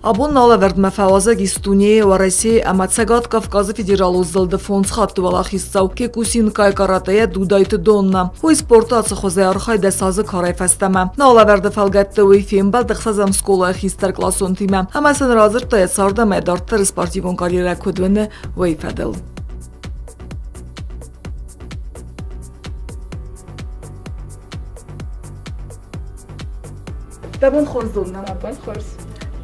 Абон нӕ алӕвӕрдмӕ фӕуазӕг ис дунейы, Уӕрӕсейы ӕмӕ Цӕгат Кавказы федералон зылды фондз хатты уӕлахиздзау Кекусинкай каратэйӕ Дудайты Донна. Уый спорты ацы хуызӕй архайы дӕс азы карӕй фӕстӕмӕ. Нӕ алӕвӕрды фӕлгӕтты уый фембӕлд ӕхсӕзӕм скъолайы хистӕркъласонтимӕ ӕмӕ сын радзырдта йӕ цард ӕмӕ дарддӕры спортивон карьерӕ куыд уыны, уый фӕдыл. Дӕ бон хорз, Донна. Мӕ бон хорз.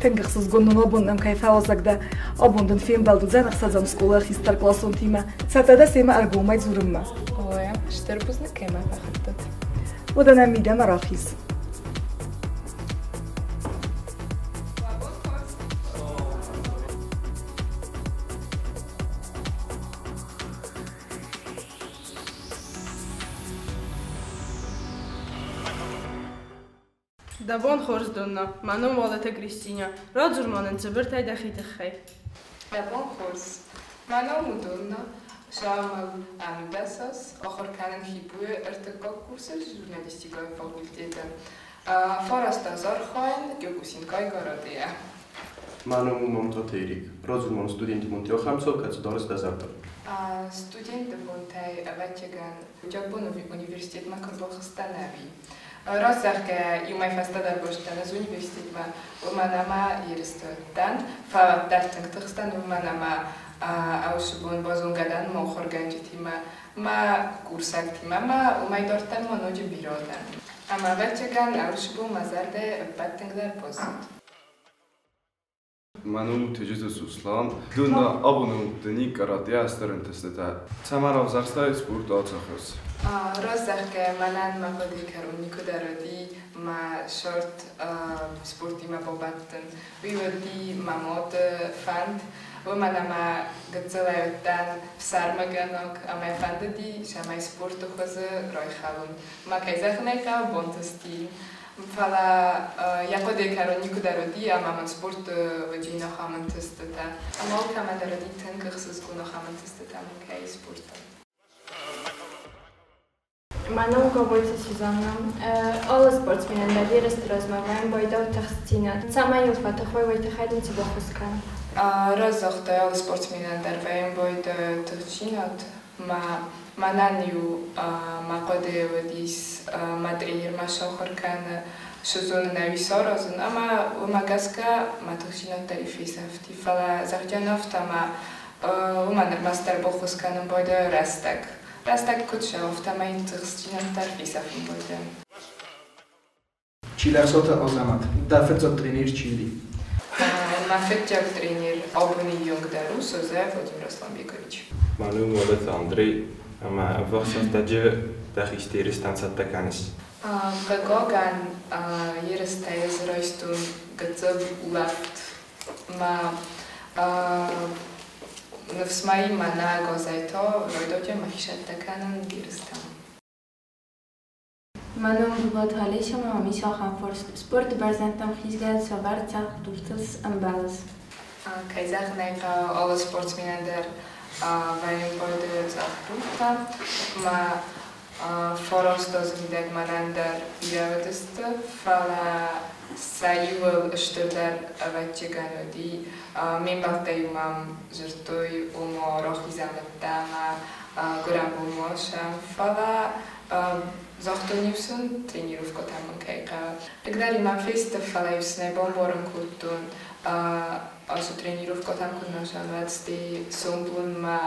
Тынг ӕхсызгон нын абон нӕм кӕй фӕуазӕг дӕ. Абон дын фембӕлд уыдзӕн ӕхсӕзӕм скъолайы хистӕркъласонтимӕ. Цӕттӕ дӕ семӕ ӕргомӕй дзурынмӕ? Ой, стыр бузныг, кӕй мӕ фӕхуыдтат. Уӕдӕ нӕм мидӕмӕ рахиз. Дӕ бон хорз, Донна. Мӕ ном Уалыты Кристинӕ. Радзур-ма нын цыбыртӕй дӕхи тыххӕй. Дӕ бон хорз. Мӕ ном у Донна. Сӕумӕл ӕнудӕсас, ахуыр кӕнын ХИПУ-йы ӕртыккаг курсы журналистикӕйы факультеты. Фараст аз архайын Кёкусинкай каратэйӕ. Мӕ ном у Мамтаты Эрик. Радзур ма студенты бонтӕ ахӕм цау, кӕцы дарыс дӕ зӕрдыл. Студенты бонтӕй, ӕвӕццӕгӕн, Уджагбоны университетмӕ куы рбахызтӕн ӕви? Раст зӕгъгӕ, иумӕ фӕстӕдӕр бахызтӕн ӕз университетмӕ, уымӕн ӕмӕ ерысты дӕн, фӕлӕ дӕр тынг тыхстӕн, уымӕн ӕмӕ ӕвшы бон базонгӕ дӕн мӕ ахуыргӕнджытимӕ, мӕ курсӕгтимӕ ӕмӕ уымӕй дарддӕр ма ноджы бирӕ адӕм. Ӕмӕ, ӕвӕццӕгӕн, ӕвшы бон мӕ зӕрдӕ ӕппӕт тынгдӕр баззад. Мӕ ном у Теджиты Суслан. Дунна абоны дни каратэ ӕстӕрынтыстытӕ. Цӕмӕ равзӕрстай спорт ацахуыз? Раст зӕгъгӕ, мӕнӕн мӕ хъуыдыйы кӕрон никуыдӕр уыди мӕ сӕрд спортимӕ бабӕттын. Уый уыди мӕ мады фӕнд, уымӕн ӕмӕ гыццылӕй уыдтӕн фсӕрмыгӕнӕг ӕмӕ фӕндыди, цӕмӕй спорты хуызы райхӕлон. Мӕ кӕй зӕгъын ӕй хъӕуы, бантысти. Фӕлӕ йӕ хъуыдыйы кӕрон никуыдӕр уыди ӕмӕ мын спорты уыди ахӕм ӕнтыстытӕ. Ӕмӕ алкӕмӕн дӕр уыди тынг ӕхсызгон ахӕм ӕнтыстытӕ мын кӕй спорты. Мӕ ном Гобойты Сюзанна. Алы спортсменӕн дӕр ерысты размӕ вӕййы байдау тыхстдзинад. Цӕмӕй йыл фӕтых уой, уый тыххӕй дын цы баххуыс кӕны? Раст загътай, алы спортсменӕн дӕр вӕййы байдау тыхстдзинад. Мӕ мӕнӕн-иу мӕ хъуыдыйы уыдис мӕ тренермӕ сахуыр кӕны, сызонын ӕви саразын, ӕмӕ уымӕ гӕсгӕ мӕ тыхстдзинад дӕр фесӕфти. Фӕлӕ зӕгъдзӕн афтӕ, ӕмӕ уымӕн ӕрмӕстдӕр баххуыс кӕнын байдайы рӕстӕг. Рӕстӕг куыд цӕуы, афтӕмӕй тыхстдзинад дӕр фесӕфын байдайы. Чилӕхсаты Азӕмӕт, дӕ фыццаг тренер чи уыди? Мӕ фыццаг тренер абоны онг дӕр у Созӕ Владимир Асланбекович. Мӕ ном Уалыты Андрей, ӕмӕ ӕввахс рӕстӕджы дӕхи ерыстӕн цӕттӕ кӕныс? Хъыгагӕн, ерыстӕй ӕз райстон гыццыл улӕфт. Мӕ ныфс ма и, мӕнӕ газӕй та райдайдтон мӕхи цӕттӕ кӕнын ерыстӕм. Мӕ ном Гуыбаты Олеся ӕмӕ мӕм ис ахӕм фарст: спорты бӕрзӕндтӕм хизгӕйӕ цавӕр цӕлхдуртыл ӕмбӕлыс? Кӕй зӕгъын ӕй хъӕуы, алы спортсменӕн дӕр вӕййы байдайы цӕлхдуртӕ. Мӕ фараст азы мидӕг мӕнӕн дӕр бирӕ уыдысты, фӕлӕ сӕ иуыл стырдӕр ӕвӕццӕгӕн уыди. Ме мбӕлттӕ-иу мӕм дзырдтой, ома рахизӕм ӕддӕмӕ, гуырӕн бон сӕм, фӕлӕ загътон-иу сын, тренировкӕтӕ мын кӕй хъӕуы. Хъыгдарин мӕм фесты, фӕлӕ-иу сын ӕй бамбарын кодтон, ацы тренировкӕтӕм куыд нӕ сӕмбӕлд, стӕй сомбонмӕ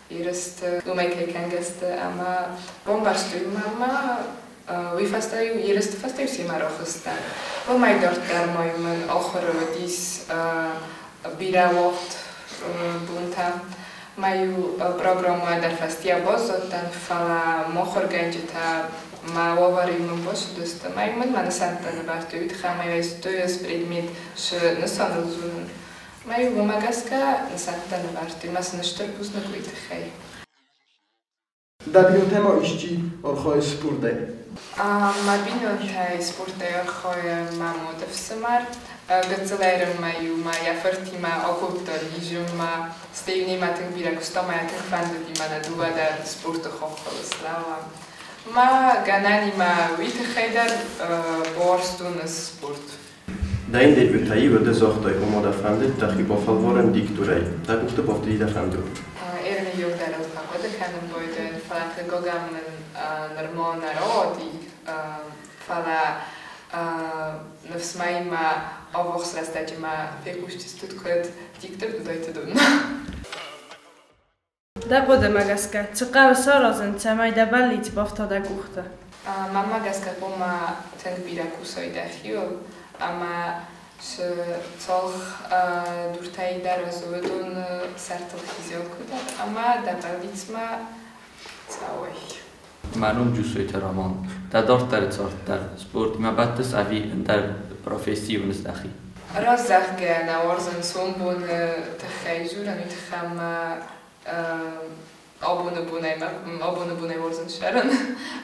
ерысты уымӕй кӕй кӕнгӕ сты ӕмӕ бамбӕрстой мӕ уый фӕстӕ-иу ерысты фӕстӕ-иу семӕ рахызтӕн. Уымӕй дарддӕр ма-иу мын ахуыры уыдис бирӕ уагъд бонтӕ. Мӕ-иу программӕ дӕр фӕстийӕ баззадтӕн, фӕлӕ ме ахуыргӕнджытӕ мӕ уавӕры-иу мын бацыдысты. Мӕ-иу мын мӕ нысӕнттӕ нывӕрдтой, уый тыххӕй ӕмӕ-иу айстой ӕз предмет цы нысаныл зонын. Мӕ-иу уымӕ гӕсгӕ нысӕнттӕ нывӕрдтой, мӕ сын стыр бузныг уый тыххӕй. Дӕ бинонтӕ ма исчи архайы спортӕй? Мӕ бинонтӕй спортӕй архайы мӕ мады фсымӕр. Гыццылӕй рынмӕ-иу мӕ йӕ фыртимӕ акодта лизынмӕ. Стӕй-иу немӕ тынг бирӕ куыста ӕмӕ йӕ тынг фӕндыди мӕнӕ дыууӕ дӕр спорты хохыл слӕууӕм. Мӕ гӕнӕнимӕ уый тыххӕй дӕр бауарзтон ӕз спорт. Дӕ интервьютӕ-иу ды загътай, ома дӕ фӕнды дӕхи бафӕлварын дикторӕй. Дӕ къухты бафтыди дӕ фӕндон? Ӕрмӕг дӕр ыл фӕхъуыды кӕнын байдайын, фӕлӕ хъыгагӕн мын нырма нӕ рауади, фӕлӕ ныфс ма и, мӕ ӕввахс рӕстӕджы мӕ фехъусдзыстут куыд диктор Дудайты Донна. Дӕ хъуыдымӕ гӕсгӕ, цы хъӕуы саразын, цӕмӕй дӕ бӕллиц бафта дӕ къухты? Мӕнмӕ гӕсгӕ хъуамӕ тынг бирӕ кусай дӕхиуыл ӕмӕ цы цалх дуртӕй дӕ разы, уыдоны сӕртыл хизӕл куы дӕр ӕмӕ дӕ бӕллицмӕ цӕуай. Мӕ ном Джусойты Роман. Дӕ дарддӕры цард дӕр спортимӕ бӕттыс ӕви ӕндӕр профессийы уыныс дӕхи? Раст зӕгъгӕ, нӕ уарзын сомбоны тыххӕй дзурын, уый тыххӕй мӕ абоны бонӕй уарзын ссарын.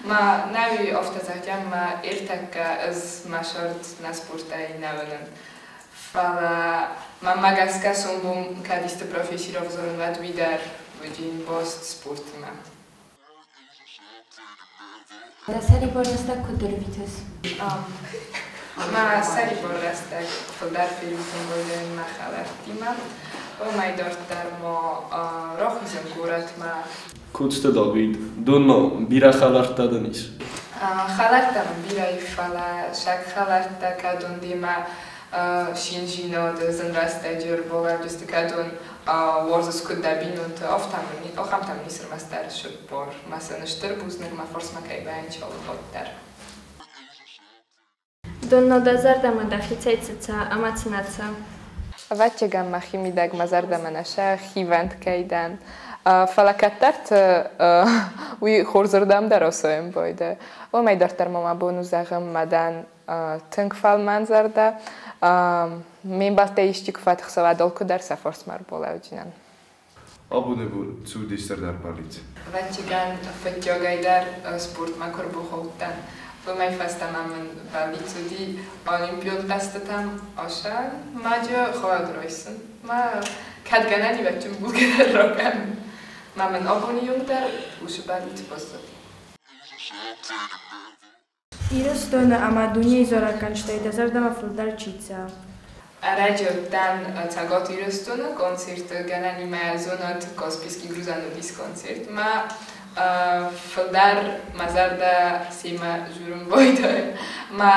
Мӕ нӕуи афтӕ зӕгъгӕ, мӕ ӕртӕккӕ ӕз мӕ сӕрд нӕ спортӕй нӕ уынын. Фӕлӕ мӕнмӕ гӕсгӕ сомбон кӕд исты професси равзарын, уӕд уый дӕр уыдин баст спортимӕ. Дӕ сӕрибар рӕстӕг куыд ӕрвитыс? Мӕ сӕрибар рӕстӕг фылдӕр фервитын байдайын мӕ хӕлӕрттимӕ. Уымӕй дарддӕр ма рахизын горӕтмӕ. Коцты Давид, Донна, бирӕ хӕлӕрттӕ дын ис? Хӕлӕрттӕ мын бирӕ и, фӕлӕ сӕг хӕлӕрттӕ, кӕдон демӕ шинжинады зын рӕстӕджы ӕрбалӕуджысты, кӕдон уарзыс куыд дӕ бинонты, ахӕмтӕ мын ис ӕрмӕстдӕр сыппар. Мӕ сын стыр бузныг, мӕ фарсмӕ кӕй байнчал уӕддӕр. Донна, дӕ зӕрдӕмӕ дӕхицӕй цы цӕ ӕмӕ цы нӕ цӕ? Ӕвӕццӕгӕн, мӕхимидӕг мӕ зӕрдӕмӕ нӕ сӕ хивӕнд кӕй дӕн. Фӕлӕ кӕддӕрты уый хорзырдӕм дӕр осоен бойды. Уымӕй дарддӕр ма мӕ бон у зӕгъын, мӕ дӕн тынг фӕлмӕнзӕрдӕ. Ме мбӕлттӕ исчи куы фӕтыхса, уӕд алкуы дӕр сӕ фарсмӕ ӕрбалӕудзынӕн. Абоны бон цы уыди стырдӕр бӕллиц? Ӕвӕццӕгӕн, фыццагӕй дӕр спортмӕ куы ӕрбахаудтӕн, уымӕй фӕстӕмӕ мын бӕллиц уыди олимпион хъӕзтытӕм асӕн маджы хайад райсын. Мӕ кӕд гӕнӕн и, уӕд булгӕ дӕр ракӕнын. Мӕ мын абоны онг дӕр уыцы бӕллиц баззад. Ирыстоны ӕмӕ дунейы зарӕггӕнджытӕй дӕ зӕрдӕмӕ фылдӕр чи цӕуы? Ӕрӕджы уыдтӕн Цӕгат Ирыстоны концерты, гӕнӕнимӕ зонад Каспийский грузӕн уыдис концерт. Мӕ фылдӕр мӕ зӕрдӕ семӕ дзурын байдайы. Мӕ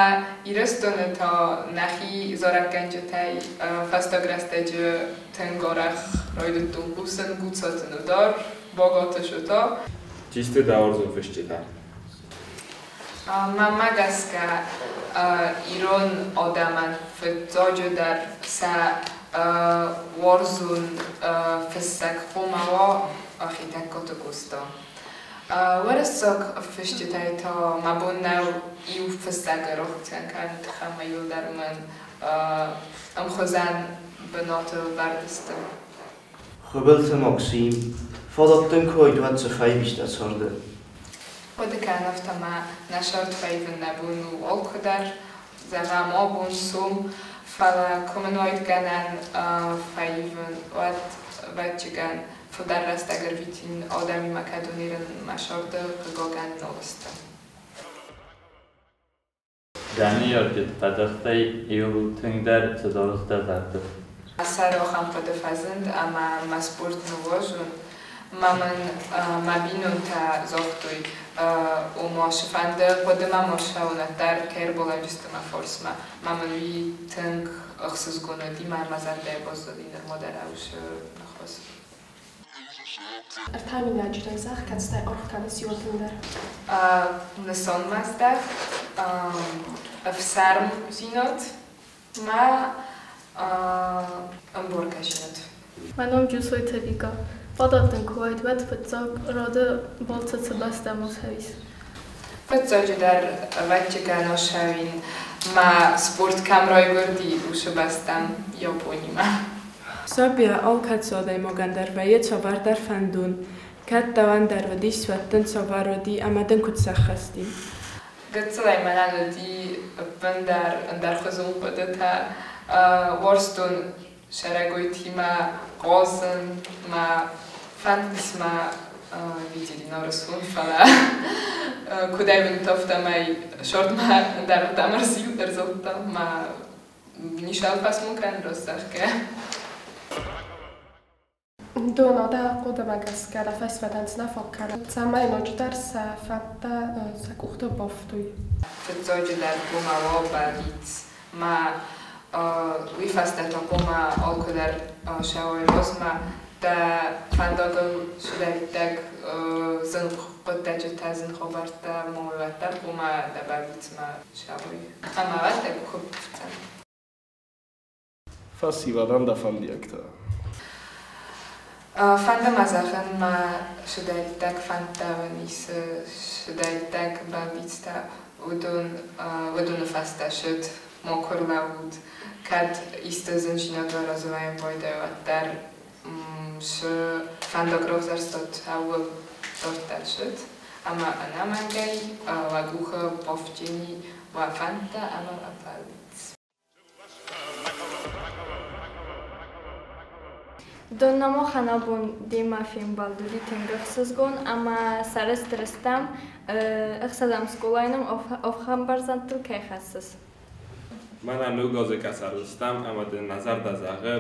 Ирыстоны та нӕхи зарӕггӕнджытӕй фӕстаг рӕстӕджы тынг арӕх райдыдтон хъусын Гуцаты Нодар, Багаты Шота. Чи сты дӕ уарзон фысджытӕ? Мӕнмӕ гӕсгӕ, ирон адӕмӕн фыццаджыдӕр сӕ уарзон фыссӕг хъуамӕ уа Хетӕгкаты Къоста. Уырыссаг фысджытӕй та мӕ бон нӕу иу фыссӕгы рохцӕн кӕнын, тыххӕй мӕ иуылдӕр мын ӕмхуызӕн бынаты вӕрд сты. Хуыбылты Максим, фадат дын куы уайд, уӕд цы фӕивис дӕ царды? Хъуыды кӕн, афтӕ ма нӕ сӕрд фӕивын нӕ бон у алкуыдӕр, зӕгъӕм, абон, сом, фӕлӕ куы мын уайд гӕнӕн фӕивын, уӕд, ӕвӕццӕгӕн, фылдӕр рӕстӕг ӕрвитин адӕмимӕ, кӕдон ирын мӕ сӕрды хъыгагӕн нал сты. Дӕ ныййарджыты фӕдзӕхстӕй иууыл тынгдӕр цы дзурыс дӕ зӕрдыл? Сӕр ахӕм хъуыды фӕзынд, ӕмӕ мӕ спорт ныууадзон. Мӕ мын мӕ бинонтӕ загътой, ома цыфӕнды хъуыдымӕ ма ссӕуын, уӕддӕр кӕй ӕрбалӕуджысты мӕ фарсмӕ. Мӕ мын уый тынг ӕхсызгон уыди, мӕ мӕ зӕрдӕйы баззади нырма дӕр уыцы ныхас. Ӕртӕ минаджы зӕгъ, кӕцытӕй аргъ кӕныс иуыл тынгдӕр? Нысанмӕздӕхт, ӕфсармдзинад ма ӕмбаргӕдзинад. Мӕ ном Джусойты Вика. Фадат дын куы уайд, уӕд фыццаг рады балцы цы бӕстӕм ацӕуис? Фыццаджыдӕр, ӕвӕццӕгӕн, ацӕуин мӕ спорт кӕм райгуырди, уыцы бӕстӕм, Японимӕ. Сабийӕ алкӕцы адӕймагӕн дӕр вӕййы цавӕрдӕр фӕндон. Кӕд дӕуӕн дӕр уыдис, уӕд дын цавӕр уыди ӕмӕ дын куыд сӕххӕст и? Гыццылӕй мӕнӕн уыди ӕппындӕр ӕндӕрхуызон хъуыдытӕ. Уарзтон сӕрӕгойтимӕ хъазын, мӕ фӕндис мӕ ветеринар суын, фӕлӕ куыдӕй уынут, афтӕмӕй сӕрдмӕ ӕндӕрырдӕм ӕрзылдта мӕ Нысан фӕсмон кӕнын раст зӕгъгӕ. Дона, дӕ хъуыдымӕ гӕсгӕ дӕ фӕсивӕдӕн цы нӕ фаг кӕны, цӕмӕй ноджыдӕр сӕ фӕндтӕ сӕ къухты бафтой? Фыццаджыдӕр хъуамӕ уа бӕллиц, ма уый фӕстӕ та хъуамӕ алкуыдӕр сӕуай размӕ, дӕ фӕндагыл цыдӕриддӕр зын хъуыддаджытӕ, зын хабӕрттӕ ма уой, уӕддӕр хъуамӕ дӕ бӕллицмӕ сӕуай. Ӕмӕ уӕд дӕ къухы бафтдзӕн. Фӕсивӕдӕн дӕ фӕндиӕгтӕ? Фӕнды мӕ зӕгъын, мӕ цыдӕриддӕр фӕндтӕ уын ис, цыдӕриддӕр бӕллицтӕ, уыдоны фӕстӕ цыд, макуы рлӕуут. Кӕд исты зындзинад уӕ разы байдайа, уӕддӕр цы фӕндаг равзӕрстат, ууыл дарддӕр цыд. Ӕмӕ ӕнӕмӕнгӕй уӕ къухы бафтдзӕни уӕ фӕндтӕ ӕмӕ уӕ бӕллиц. Донна махӕн абон демӕ фембӕлд уыди тынг ӕхсызгон ӕмӕ сӕрыстыр стӕм, ӕхсӕзӕм скъолайы ном ӕфхӕрӕн бӕрзӕндтыл кӕй хӕссыс. Мӕнӕ ног азы къӕсӕрыл стӕм ӕмӕ дын нӕ зӕрдӕ зӕгъы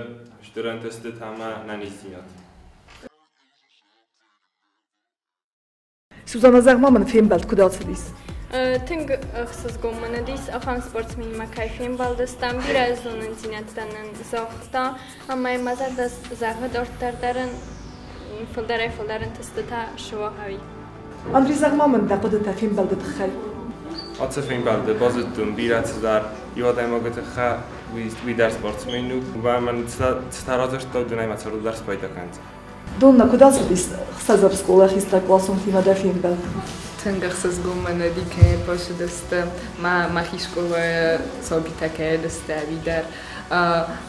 стыр ӕнтыстытӕ ӕмӕ ӕнӕниздзинад. Сюзанна, зӕгъ-ма мын, фембӕлд куыд ацыдис? Тынг ӕхсызгон мын уыдис, ахӕм спортсменимӕ кӕй фембӕлдыстӕм, бирӕ зонындзинӕдтӕ нын загъта, ӕмӕ мӕ зӕрдӕ зӕгъы дарддӕр дӕр ын фылдӕрӕй-фылдӕр ӕнтыстытӕ суа ӕви. Андрей, зӕгъ-ма мын дӕ хъуыдытӕ фембӕлды тыххӕй. Ацы фембӕлды базыдтон бирӕ цыдӕр иу адӕймагы тыххӕй, уый дӕр спортсмен у. Мӕн цытӕ радзырдта, уыдонӕй мӕ цӕуылдӕр спайда кӕндзӕн. Донна, куыд ацыдис ӕхсӕзӕм скъолайы хистӕркъласонтимӕ дӕ фембӕлд? Тынг ӕхсызгон мын уыди, кӕй ӕрбацыдысты, мӕхи скъолайы сабитӕ кӕй уыдысты ӕви дӕр.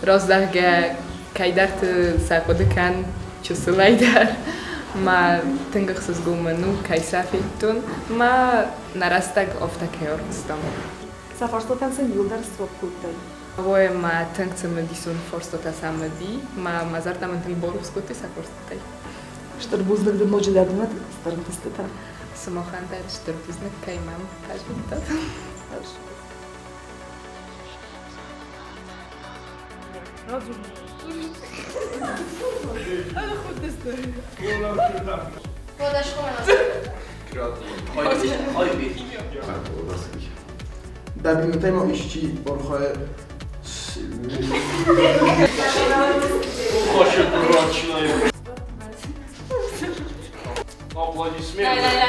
Раздӕхгӕ кӕйдӕрты сӕ хъуыды кӕн чысылӕй дӕр. Мӕ тынг ӕхсызгон мын у, кӕй сӕ федтон, мӕ нӕ рӕстӕг афтӕ кӕй ӕрвыстам. Сӕ фарстатӕн сын иуылдӕр сдзуапп кодтай? Ой, мӕ тынг цымыдисон фарстатӕ сӕм уыди, мӕ зӕрдӕ мын тынг барухс кодтой сӕ фарстатӕй. Стыр бузныг дын ноджыдӕр дын стыр ӕнтыстытӕ. Сымахӕн дӕр стыр бузныг, кӕй мӕм фӕзындтат. Дӕ бинонтӕй ма исчи архайы Хочет брачную. Аплодисменты.